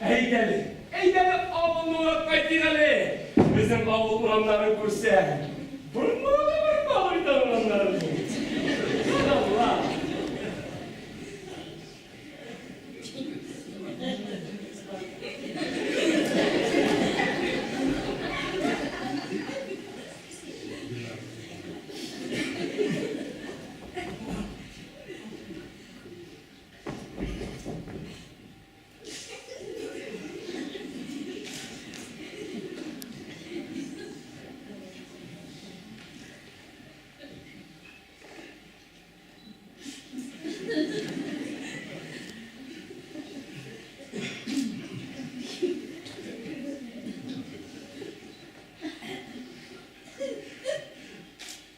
Әйдәле, әйдәле авылны урап кайтыйк әле. Безнең авыл урамнарын күрсәң, бормалы да бормалы бит аның урамнары. Алла!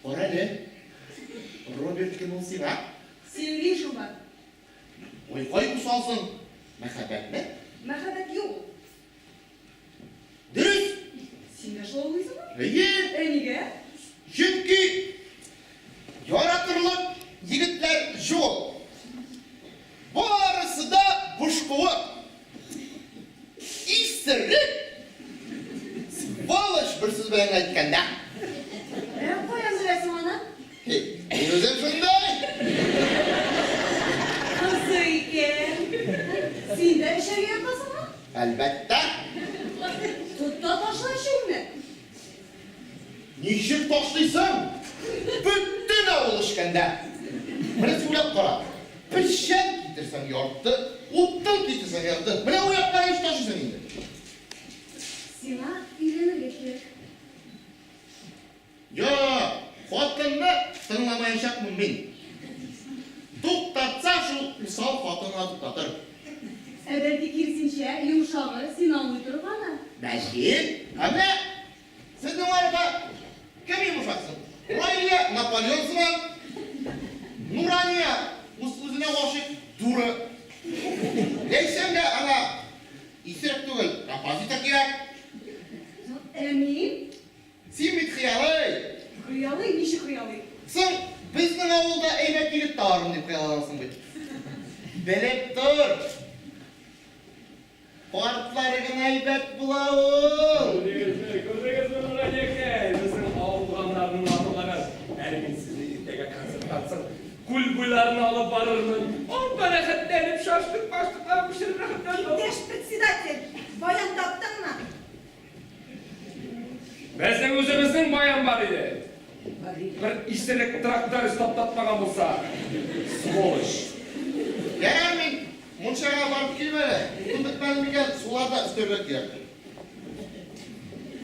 Кара әле, Роберт кем ул сиңа? Синең ни эшең бар? Ай-һай усалсың. Мәхәббәтме? Мәхәббәт юк ул. Дөрес! Син дә шулай уйлыйсыңмы? Әйе. Ә нигә? Чөнки яратырлык егетләр юк. Барысы да бушкуык. Исерек! Сволочь, бер сүз белән әйткәндә. Ә каян беләсең аны? Мин үзем шундый. Кызый икән. Син дә эчәргә яратасыңмы? Әлбәттә. Тот та ташла эчүеңне. Ничек ташлыйсың? Бөтен авыл эчкәндә. Менә син уйлап кара. Печән китерсәң ярты, утын китерсәң ярты. Менә уйлап кара, ничек ташлыйсың инде. Сиңа өйләнергә кирәк. Юк, хатынны тыңламаячакмын мин. Туктатса, шул усал хатын гына туктатыр. Ә бәлки киресенчә, йомшагы, син аңлый торганы? Бәлки. Ә менә сезнең арада кем йомшак соң? Раилә Наполеон сыман, Нурания үз-үзенә гашыйк дура. Ләйсәнгә аңа исерек түгел, композитор кирәк. Ә мин? Син бит хыялый! Хыялый? Ничек хыялый? Соң, безнең авылда әйбәт егет табармын дип хыялланасың бит. Белеп тор, картлары гына әйбәт була ул! Күрдегезме, күрдегезме, Нуранекәй, безнең авыл урамнарының матурлыгын? Әле мин сезне иртәгә концерттан соң күл буйларына алып барырмын. Анда рәхәтләнеп шашлык-машлыклар пешереп рәхәтләнеп. Иптәш председатель, баян таптыңмы? Безнең үзебезнең баян бар иде. Бер исерек тракторист таптатмаган булса, сволочь. Ярар, мин мунчага барып килим әле. Утын бетмәде микән, сулар да өстәргә кирәк.